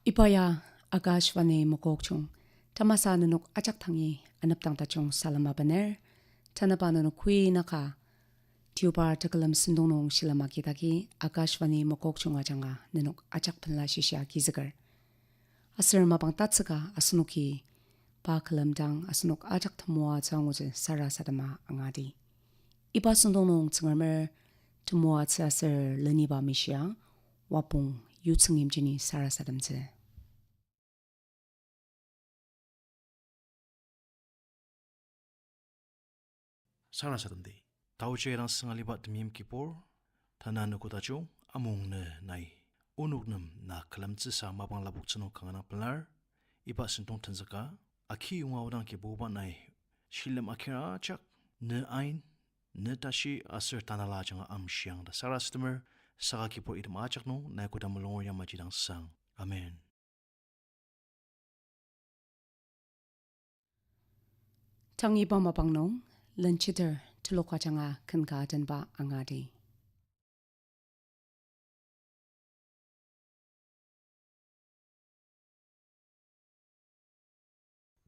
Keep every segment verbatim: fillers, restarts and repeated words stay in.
Iba ya Akashvani Mokokchung. Tamasa nenok ajak dangi anepdang tajung salem abener. Tanaba nenok kui naka Deobar tekülem sentong nung shilem agidagi Akashvani Mokokchung ajanga nenok ajak benla shishia agizüker. Aser mapang tatsüka asenoki pa külemdang asenok ajak temoatsü angutsü sarasadema angadi. Iba sentong nung Tsüngremer temoatsü aser leniba mishia, Wapong Yutsüng Yimjini sarasademtsü. Sarasademdi. Taoji dang sünga aliba temeim Kibur, tanü nükoda jung amung nü nai onok nem na külemtsüsa mapang lapoktsü nung kanga dang pelar. Iba sentong tenzüka, akiyonga odang Kibuba nai shilem akir ajak, ne ain, ne tashi aser tanela ajanga amshiang ta sarasademer, saka Kibur item ajak nung nai koda mulunger yamaji dang sang. Amen. Tang iba mapang nung, lenchiter telok ajanga ken ka atenba angadi.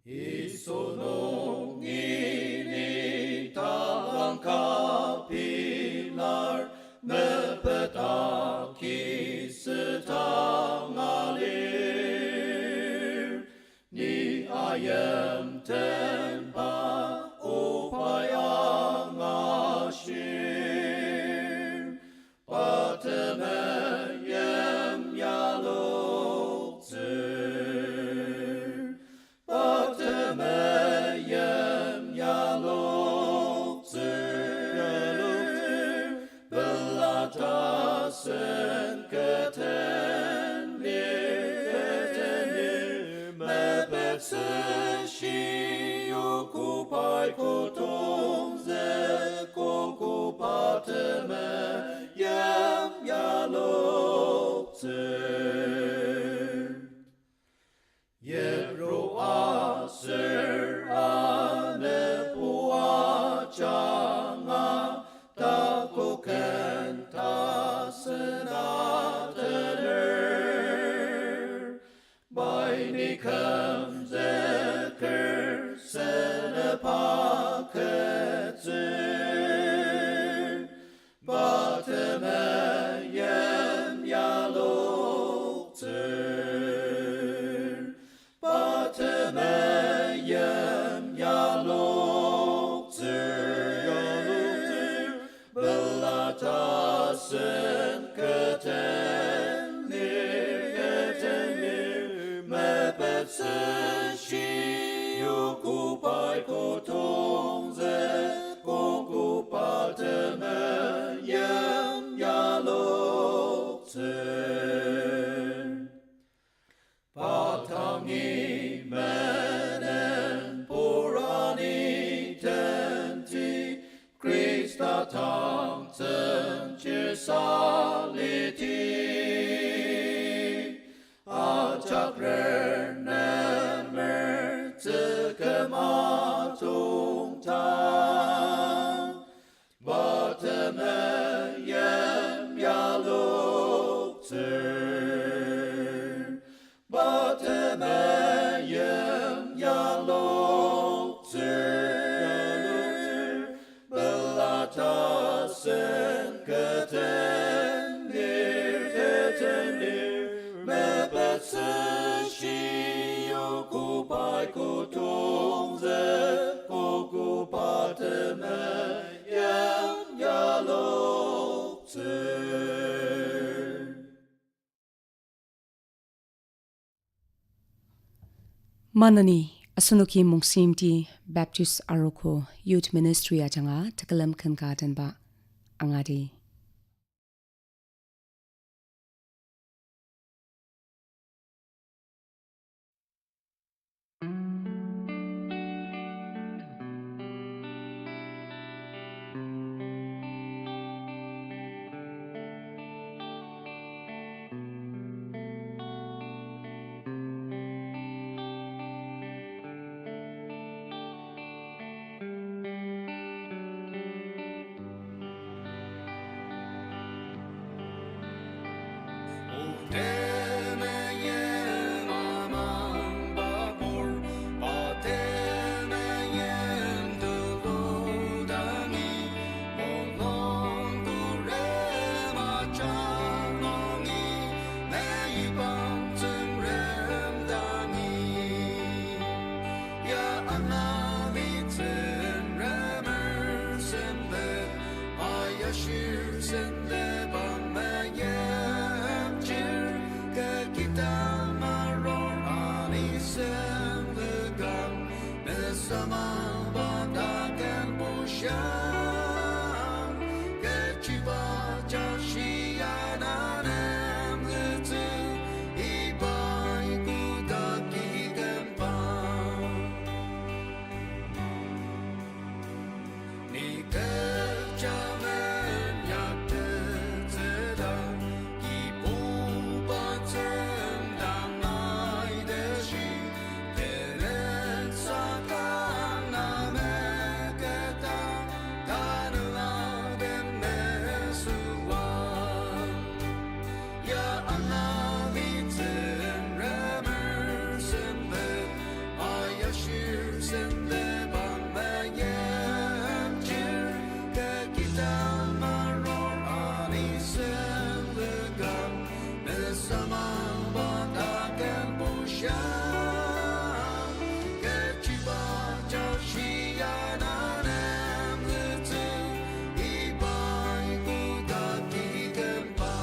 Yisu nungi ni talang ka pilar, mepeta ki sütang alir. Ni ayimtenba opai angashir, pa temeim yaloktsür, yaloktsür, pelata sen keten lir, keten lir, mepetsü shi yokobai kotongzük, kokoba temeim yaloktsür. Yipru aser anepu ajanga takoken tasen atener, pai ni kümzüker senep aketsür, pa temeim yaloktsür, pa temeim yaloktsür, yaloktsür, pelata sen keten lir, keten lir, mepetsü shi yokobai kotongzük, kokoba temeim yaloktsür. Pa tangi menen purani tenti, Khrista tang tsüngchir saliti, ajak renemer tsükema tongtang, pa temeim yaloktsür, pa temeim yaloktsür, pelata sen keten lir, keten lir, mepetsü shi yokobai kotongzük, kokoba temeim yaloktsür. Maneni asenoki Mongsenyimti Baptist Arogo Youth Ministry ajanga tekülem ken ka atenba angadi. Shang, kechiba ja shia na nem letsü, ibai koda kikemba. Ni kecha men yaktettsüda, Kibuba tsüngdang aiteshi, tenen sakang na meketa, tanela den mesüa. Ya anami Tsüngrem sempet, aya shir sempet bang meyipchir, kekita maror ani sempet kang, mesamang bang taken bushang, kechiba ja shia na nem letsü, ibai koda kikemba.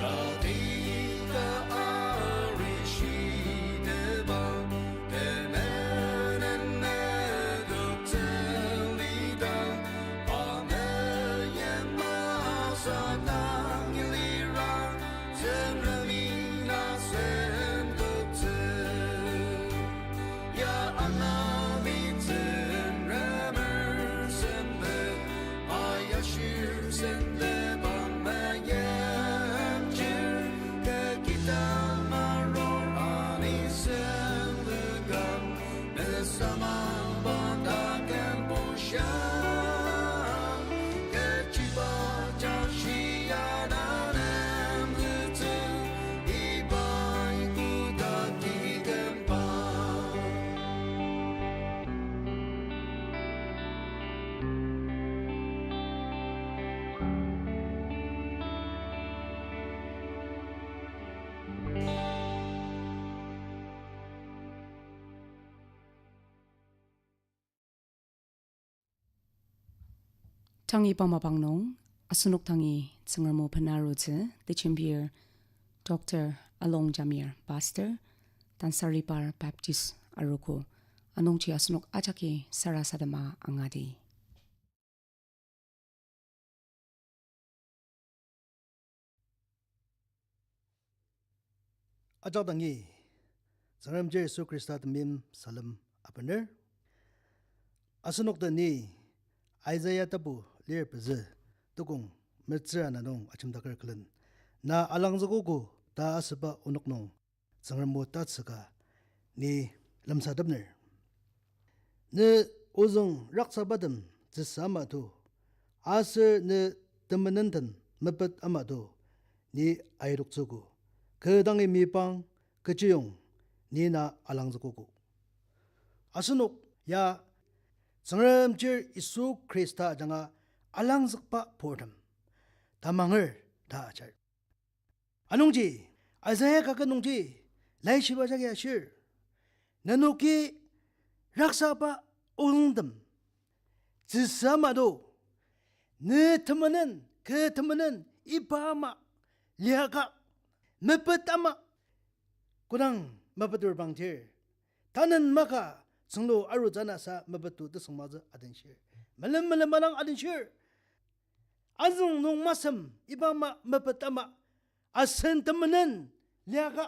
Radika arishiteba, temenen medoktsü lida, pa meyima sadang ilira, Tsüngremi na sendoktsü. Ya anami Tsüngrem sempet, aya shir sempet bang meyipchir, kekita maror ani sempet kang, mesamang bang taken bushang, kechiba ja shia na nem letsü, ibai koda kikemba. Tang iba mapang nung, asenok dangi Tsüngrem o bena arutsü, tejembir Doctor Along Jamir, Pastor, Tansaripar Baptist Arogo, anungji asenok ajaki sarasadema angadi. Ajak dangi, Tsüngrem Yisu Khrista temeim salem abener. Asenok den ni Isaiah tapu lir pezü tukong metsür ana nung ajemdaker külen, na alangzükogo ta asüba onok nung Tsüngrem o tatsüka ni lemsatepner. Ne ozüng raksabatem tsüsa ama to, aser ne temenen den mepet ama to, ni aitoktsüogo. Kü dangi meyipang, kechiyong ni na alangzükogo. Asenok ya Tsüngrem chir Yisu Khrista ajanga alangzükba purtem tamanger ta ajar. Anungji, Isaiah kaket nungji, laishiba jagi ashir, nenoki raksaba ozüngtem tsüsa ama to, ne temenen, kü temenen, iba ama liaka, mepet ama, kodang mepetur bangtir, tanen maka tsünglu arutsü anasa mepetu tesüngmazü adenshir. Melem melem madang adenshir. Azüng nung masem iba ama mepet ama, asen temenen liaka,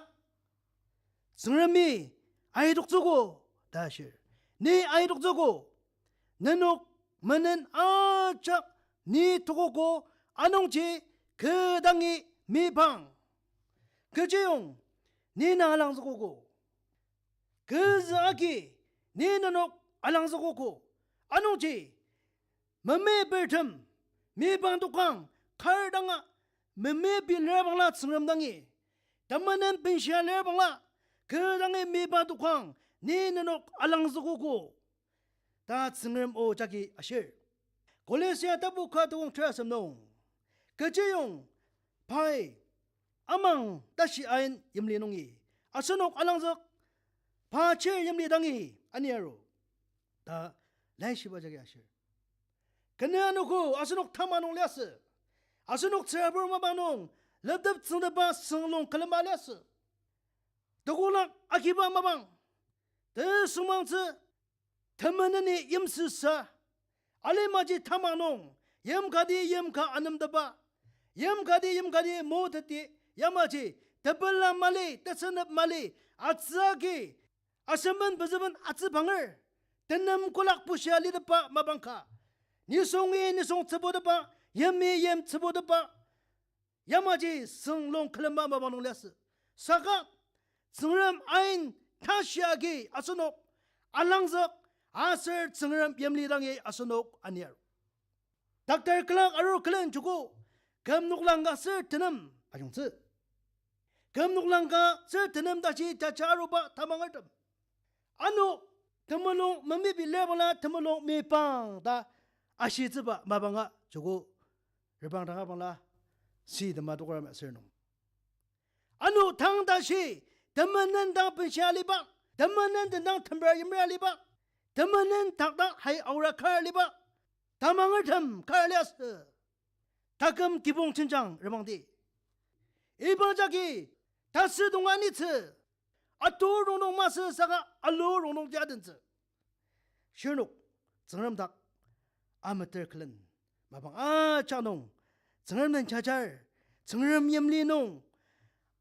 Tsüngremi aitoktsüogo ta ashir. Ni aitoktsüogo. Nenok menen ajak ni tokogo, anungji kü dangi meyipang, kechiyong ni na alangzükogo. Kü zü agi ni nenok alangzükogo, anungji memepertem meyipang tokang tar danga, memepi lir bangla Tsüngrem dangi, temenen benshia lir bangla, kü dangi mepa tokang, ni nenok alangzükogo, ta Tsüngrem o jagi ashir. Kolosia tapu ka tukong ter asem nung, kechiyong pai amang tashi ain yimli nungi asenok alangzük, pa chir yimli dangi aniaru, ta Laishiba jagi ashir. Kenü anogo asenok tama nung liasü. Asenok tsürabur mapang nung leptep tsüngtepba sünglung külema liasü. Tekolak agiba mapang, tesüngmangtsü temeneni yimsüsa, alimaji tama nung, yimkati yimka anemtepba, yimkati yimkati moteti, yamaji tepela mali, tesünep mali, atsüagi, asemben pezüben atsübanger, tenem kolak bushia litepba mapang ka, nisungi nisung tsübutepba, yimi yim tsübutepba, yamaji sünglung külemba mapang nung liasü. Saka Tsüngrem ain tashi agi asenok alangzük, aser Tsüngrem yimli dangi asenok aniar. Doctor Clark arur külen joko, küm noklang ka ser tenem ajungtsü. Küm noklang ka ser tenem tashi jaja aruba tamangertem, ano temulung memepi lir bangla temulung mepang ta ashitsüba mapanga joko, reprang danga bangla, si tema tokra ma ser nung, ano tang tashi, temenen dang benshia aliba, temenen tendang tember yimra aliba, temenen takdang hai aora kar aliba tamangertem kar liasü. Taküm kibong jenjang remangdi, iba jagi tasü dong anitsü, atur rongnung masü saka alu rongnungji adentsü. Shirnok Tsüngrem dak ameter külen mapang ajak nung, Tsüngrem den jajar, Tsüngrem yimli nung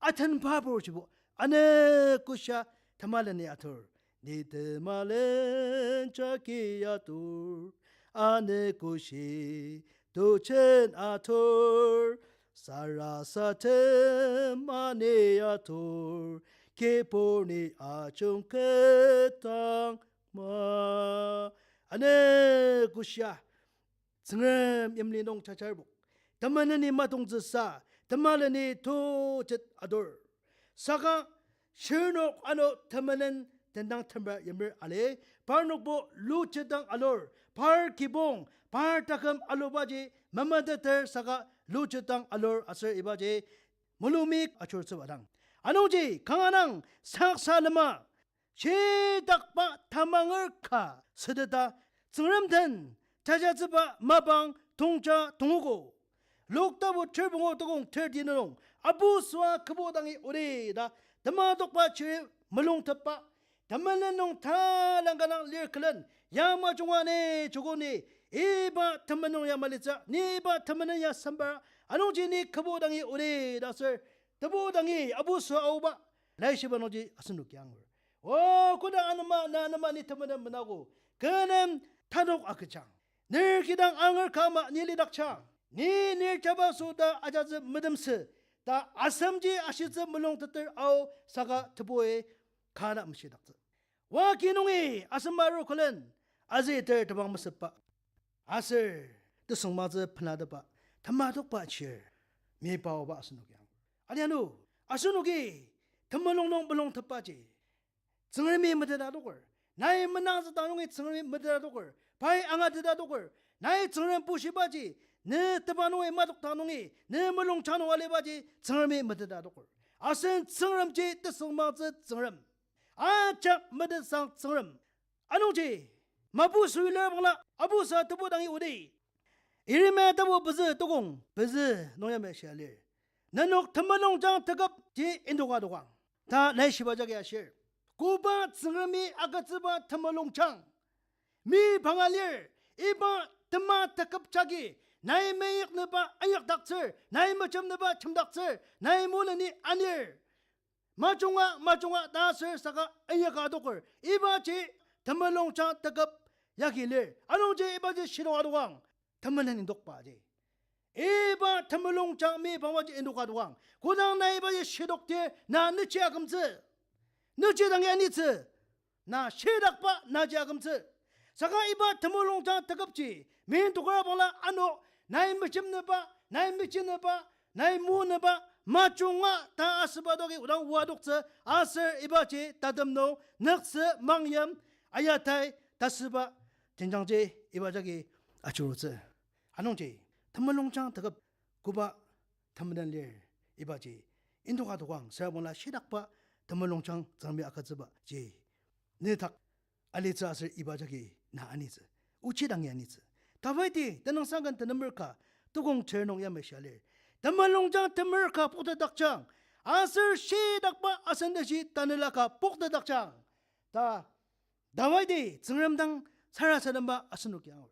atenba purjibo, ane kushia temaleni atur, ni temalen jagi atur, ane kushi tujen atur, sarasadem ani atur, kibur ni ajungketang ma. Ane kushia Tsüngrem yimli nung jajarbok, temeneni matongtsüsa, temaleni tujet atur. Saka shirnok ano temenen tendang temba yimer ali, parnokbo lujetang alur, par kibong, par taküm alubaji memeteter saka lujetang alur aser ibaji mulumi achurtsüba dang, anungji kanga dang saksa lema, shitakba tamanger ka süteta, Tsüngrem den jajatsüba mapang tongja tongogo. Luk tapu ter pungu tokong thirty nung, apu süa kübu dangi odi ta, tema tokba chiri mulungtepba, temenen nung talangka dang lir külen, ya majunga ni joko ni, iba temenen nung ya malitsü, ni iba temenen ya sempar, anungji ni kübu dangi odi ta aser, tebu dangi apu süa aoba, Laishiba nungji asenok angur. O, koda anema, na anema ni temenen menago, kü nem tanok agüjang. Ner kidang anger ka ama ni lidakjang. Ni ner jabaso ta ajatsü metemsü ta asemji ashitsü mulungteter ao saka tebui kana meshidaktsü. Wa ki nungi asem aru külen azü ter tebang mesüpba aser tesüngmangtsü penatepba, tema tokba chir mepaoba asenok angur. Alianu, asenoki temulung nung mulungtepbaji Tsüngremi meteta adoker. Nai menangzüdang nungi Tsüngremi meteta adoker. Pai angateta adoker. Nai Tsüngrem bushibaji, ne teba nungi madokdang nungi, ne mulungjang nung alibaji Tsüngremi meteta adoker. Asen Tsüngremji tesüngmangtsü Tsüngrem, ajak metetsang Tsüngrem. Anungji, mapu süiler bangla, apu sa tebu dangi odi. Yeremia tapu pezü tokong pezü nung yamai shia lir, nenok temulungjang teküpji indoka dokang ta Laishiba jagi ashir. Koba Tsüngremi agütsüba temulungjang mepanga lir, iba tema teküp jagi nai meyaknüba inyakdaktsür, nai mejemnüba jemdaktsür, nai muleni anir. Majunga, majunga ta aser saka inyaka adoker. Ibaji temulungjang teküp yagi lir. Anungji ibaji shidong adokang, temenen indokbaji. Iba temulungjang mepangbaji indoka dokang. Kodang na ibaji shidoktir na nechi akümtsü, nechi dangi anitsü, na shidakba naji akümtsü. Saka iba temulungjang teküpji mindokra bangla ano nai mejemnüba, nai mechineba, nai muneba, majunga ta asüba doki odang oa adoktsü, aser ibaji tatem nung nüktsü mangyim ayatai tasüba jenjangji iba jagi ajurutsü. Anungji, temulungjang teküp koba temenen lir ibaji, indoka tokang süra bangla shitakba temulungjang Tsüngremi agütsübaji nedak alitsü aser iba jagi na anitsü. Ochi dangi anitsü. Dawidi tenüngsang ken tenemer ka tukong ter nung yamai shia lir. Temulungjang temer ka poktetdakjang, aser shitakba asen tashi tanela ka poktetdakjang ta Dawidi Tsüngrem dang sarasademba asenoki angur.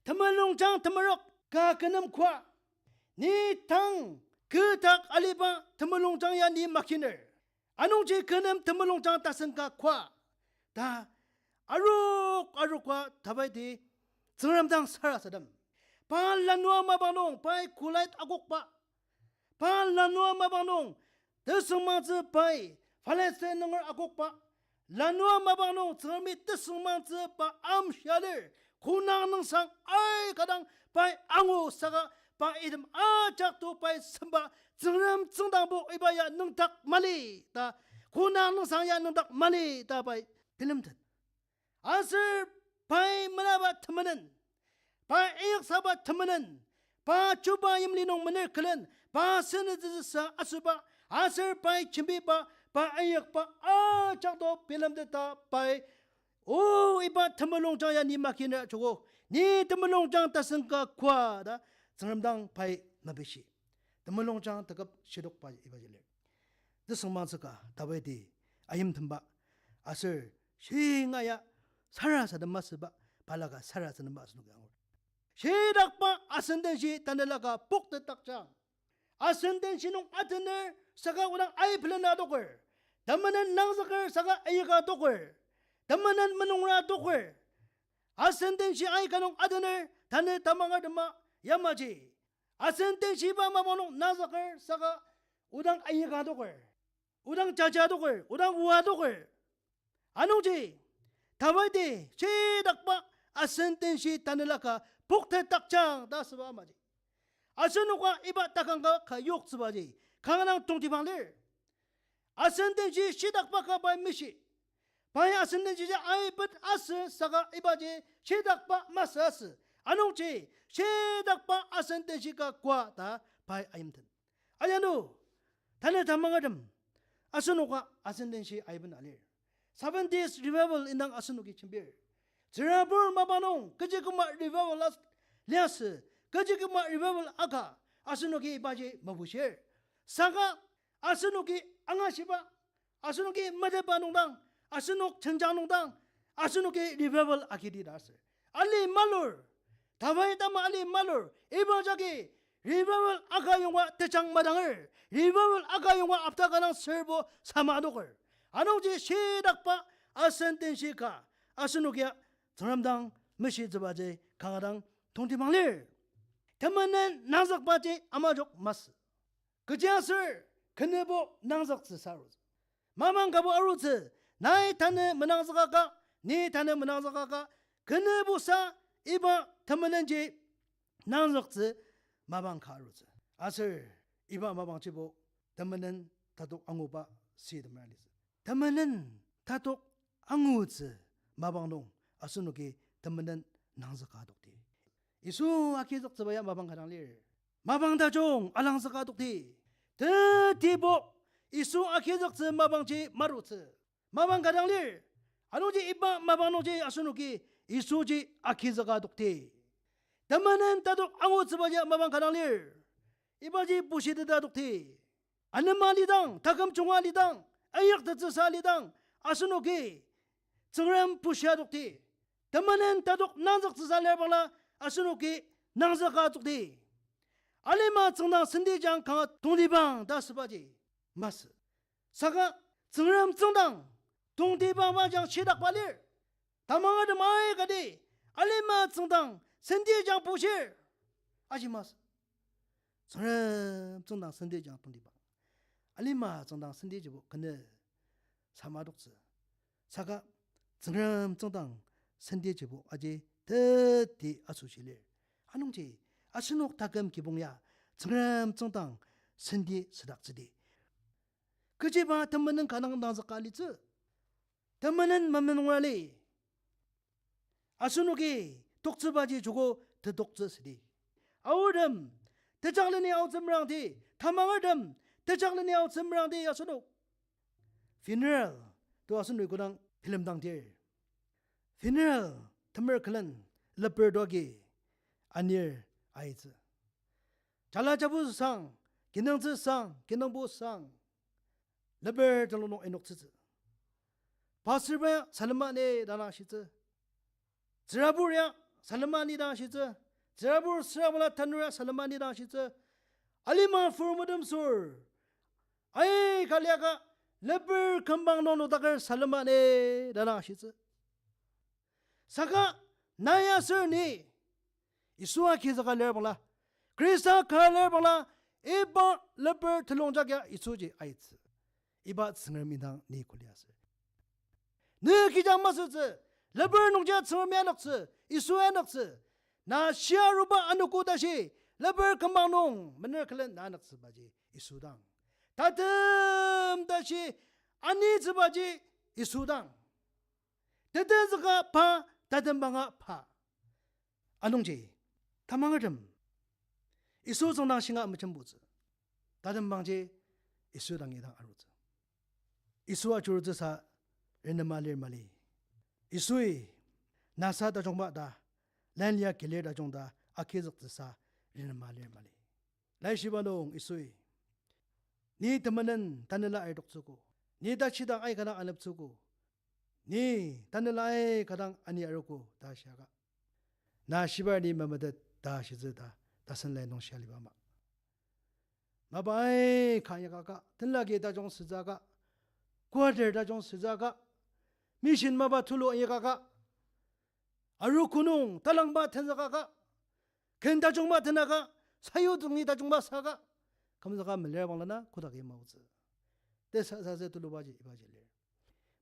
Temulungjang temerok ka kü nem koa, ni tang kü dak aliba temulungjang ya ni makiner. Anungji kü nem temulungjang tasen ka koa ta arok aroka Dawidi Tsüngrem dang sarasadem. Pa lanua mapang nung pai Goliat akokba, pa lanua mapang nung tesüngmangtsü pai Philistine nunger akokba, lanua mapang nung Tsüngremi tesüngmangtsü pa amshia lir, konang nüngsang aika dang pai angu saka pa item ajak to pai semba, Tsüngrem tsüngdangbo iba ya nüngdak mali ta, konang nüngsang ya nüngdak mali ta pai bilemtet. Aser pai menaba temenen, pa inyaksaba temenen, pa chuba yimli nung mener külen, pa senütsüsa asüba, aser pai jembiba, pa inyakba ajak to bilemteta pai, o iba temulungjang ya ni makiner joko, ni temulungjang tasen ka koa ta Tsüngrem dang pai mepishi. Temulungjang teküp shidokba ibaji lir. Tesüngmangtsü ka Dawidi ayimtemba aser shinga ya sarasadem masüba, balaka sarasademba asenoki angur. Shitakba asen tashi tanela ka poktetdakjang, asen tashi nung atener saka odang aipelen adoker, temenen nangzüker saka ayika adoker, temenen menungra adoker, asen tashi aika nung atener tanü tamangertema yamaji, asen tashi iba mapang nung nangzüker saka odang ayika adoker, odang jaja adoker, odang oa adoker. Anungji, Dawidi shitakba asen tashi tanela ka poktetdakjang ta asüba amaji, asenoka iba takang ka ka yoktsübaji kanga dang tongtibang lir. Asen tashi shitakba ka pai mishi. Pai asen tashi ja aipet asü saka ibaji shitakba masü asü. Anungji shitakba asen tashi ka koa ta pai ayimten. Alianu, tanü tamangertem, asenoka asen tashi aiben alir. Seven Days Revival indang asenoki jembir. Tsürabur mapa nung kechi küma revival as-, liasü, kechi küma revival aka, asenoki ibaji mabushir. Saka asenoki angashiba, asenoki metetba nungdang, asenok jenjang nungdang, asenoki revival agidi ta asür. Ali malur, Dawidi ama ali malur, iba jagi revival aka yonga tejang madanger, revival aka yonga apta ka dang sürbo sama adoker. Anungji shitakba asen tashi ka, asenokia Tsüngrem dang meshitsübaji kanga dang tongtibang lir. Temenen nangzükbaji amajok masü. Kechiaser kenübo nangzüktsüsa arutsü. Mapang kabo arutsü, nai tanü menangzükaka, ni tanü menangzükaka, kenübosa iba temenenji nangzüktsü mapang ka arutsü. Aser iba mapangjibo temenen tatok anguba sitemer alitsü. Temenen tatok angutsü mapang nung asenoki temenen nangzüka adokti. Yisu agizüktsüba ya mapang ka dang lir. Mapang tajung alangzüka adokti. Tetibo Yisu agizüktsü mapangji marutsü mapang ka dang lir. Anungji iba mapang nungji asenoki Yisuji agizüka adokti. Temenen tatok angutsüba ya mapang ka dang lir. Ibaji bushiteta adokti. Anema lidang, taküm junga lidang, inyaktettsüsa lidang, asenoki Tsüngrem bushia adokti. Temenen tatok nangzüktsüsa lir bangla asenoki nangzüka adokti. Alima tsüngdang sentejang kanga tongtibang ta asübaji masü. Saka Tsüngrem tsüngdang tongtibangba jang shitakba lir. Tamangertem aikati alima tsüngdang sentejang bushir. Aji masü. Tsüngrem tsüngdang sentejang tongtibang. Alima tsüngdang sentejibo kenü sama adoktsü. Saka Tsüngrem tsüngdang sentejibo aji teti asoshi lir. Anungji asenok taküm kibong ya Tsüngrem tsüngdang senti südaktsüdi. Kechiba temenen kanga dangzüka litsü. Temenen memenungra li. Asenoki toktsübaji joko tetoktsü südi. Aortem, tejakleni aotsü merangdi, tamangertem, tejakleni aotsü merangdi asenok. Funeral to asenok kodang bilemdangdir, funeral temer külen leper to agi anir aitsü. Jala jabu sang, kinungtsü sang, kinungpo sang, leper telung nung enoktsütsü. Pastor ba ya salema ni ta dang ashitsü. Tsürabur ya salema ni ta dang ashitsü. Tsürabur süra bala tanur ya salema ni ta dang ashitsü. Alima fur medem sur, aika liaka leper kümbang nung nokdaker salema ni ta dang ashitsü. Saka na ya aser ni Yisu agizüka lir bangla, Khrista ka lir bangla, iba leper telongjak ya Yisuji aitsü. Iba Tsüngrem indang ni kuli aser, ne kecha masütsü, leper nungji Tsüngremi anoktsü, Yisu anoktsü. Na shia aruba anogo tashi, leper kümbang nung mener külen na anoktsübaji Yisu dang. Tatem tashi anitsübaji Yisu dang. Tetezüka pa, tatembanga pa. Anungji, tamangertem Yisu tsüngdang shinga mejembutsü. Tatembangji Yisu dangi dang arutsü. Yisu ajurutsüsa renema lir mali. Yisui nasa tajungba ta, lan lia kilir tajung ta agizüktsüsa renema lir mali. Laishiba nung Yisui, ni temenen tanela aitoktsüogo, ni tachidang aika dang aneptsüogo, ni tanela aika dang ani arogo ta shiaka, na shibar ni memetet ta shitsü ta, tasen lai nung shia aliba ama. Mapa aika inyakaka, tenlaki tajung sütsüaka, quarter tajung sütsüaka, mission mapa tulu inyakaka, arogo nung talangba tenzükaka, ken tajungba tenaka, sayudangi tajungba saka, kümzüka melir banglana kodaki maotsü. Tesasasü tulubaji ibaji lir.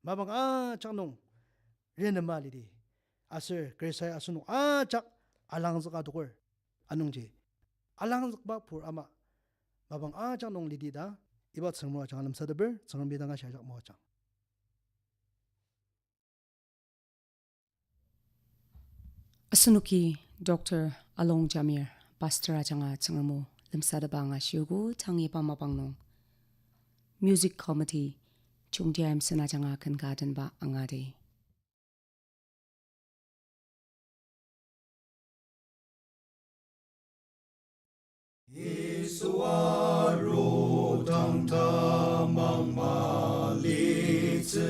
Mapang ajak nung renema lidi, aser Khristai asenok ajak alangzüka toker. Anungji, alangzükba pur ama, mapang ajak nung lidi ta, iba Tsüngrem ajanga lemsateper, Tsüngremi dang ashi ajak moajang. Asenoki Doctor Along Jamir, Pastor ajanga Tsüngrem o lemsatepba angashiogo. Tang iba mapang nung Music Committee Chungtia Imsen ajanga ken ka atenba angadi. Yisu arudang tamang malitsü,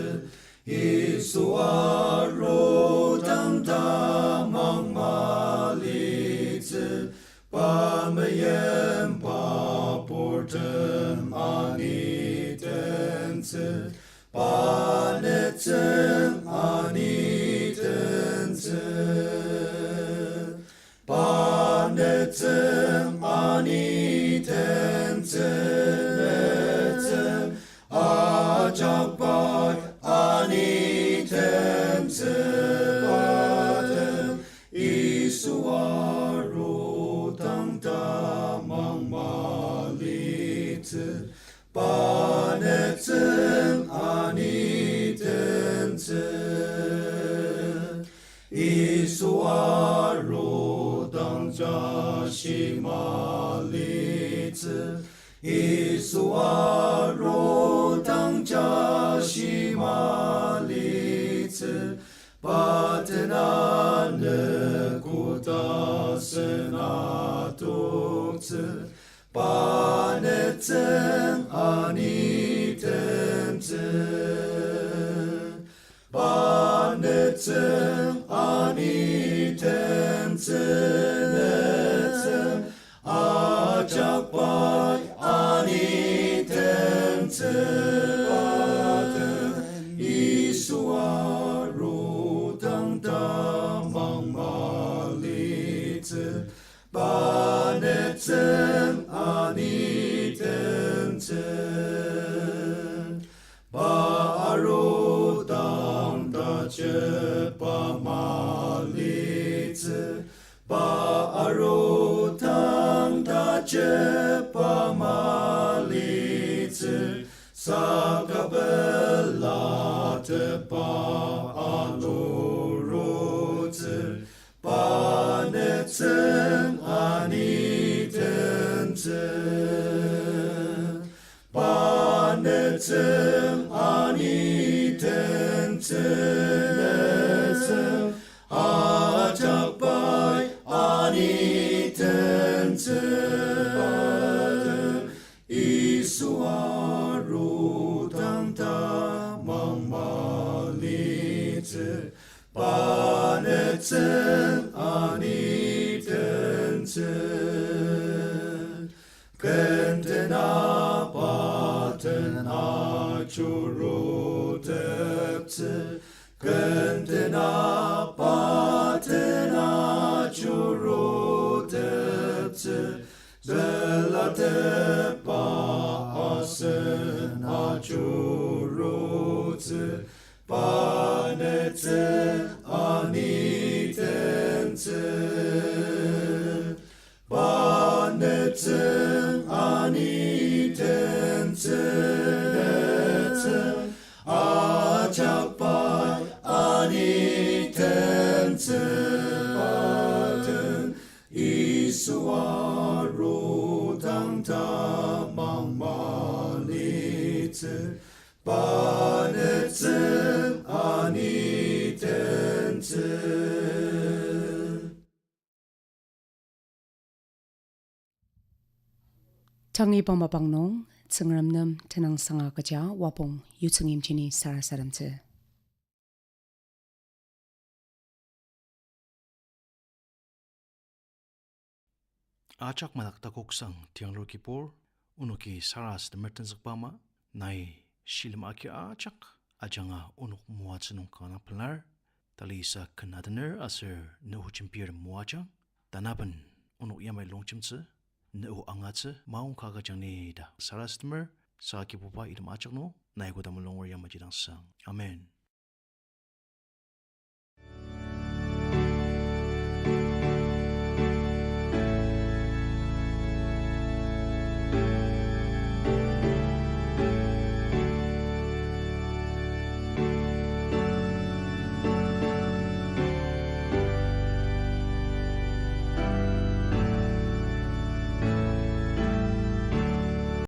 Yisu arudang tamang malitsü, pa meimba purtem ani tentsü, pa nütsüng ani tentsü. Pa nütsüng ani tentsü, nütsüng ajak pai ani tentsü, pa den Yisu arudang tamang malitsü, pa nütsüng ani tentsü. Yisu arudang jashi malitsü, Yisu arudang jashi malitsü, pa den anogo tasen adoktsü, pa nütsüng ani tentsü. Pa nütsüng ani tentsü, nütsüng ajak pai ani tentsü, pa den Yisu arudang tamang malitsü, pa nütsüng ani tentsü. Pa arudang tajepa malitsü, pa arudang ta Jepa malitsü, saka pelatepa alurutsü, pa nütsüng ani tentsü. Pa nütsüng ani tentsü, nütsüng ajak pai ani tentsü. Yisu arudang tamang malitsü, pa nütsüng ani tentsü. Kentena pa den ajuruteptsü, kentena pa den ajuruteptsü, pelatepa asen ajurutsü, pa nütsüng ani tentsü. Pa nütsüng ani tentsü, nütsüng ajak pai ani tentsü. Pa den Yisu arudang tamang malitsü, pa nütsüng ani tentsü. Tang iba mapang nung, Tsüngrem nem tenüngsanga kecha wapong yutsüng yimjini sarasademtsü. Ajak madak takoksang tianglur Kibur, onoki sarasademer tenzükba ama, nai shilem agi ajak ajanga onok moatsü nung kanga pelar, talisa ken atener aser ne o jembir moajang, tanaben onok yamai longjemtsü, ne o angatsü maongka agüjang ni ta sarasademer, saka Kibuba item ajak nung nai koda mulungur yamaji dangsang. Amen.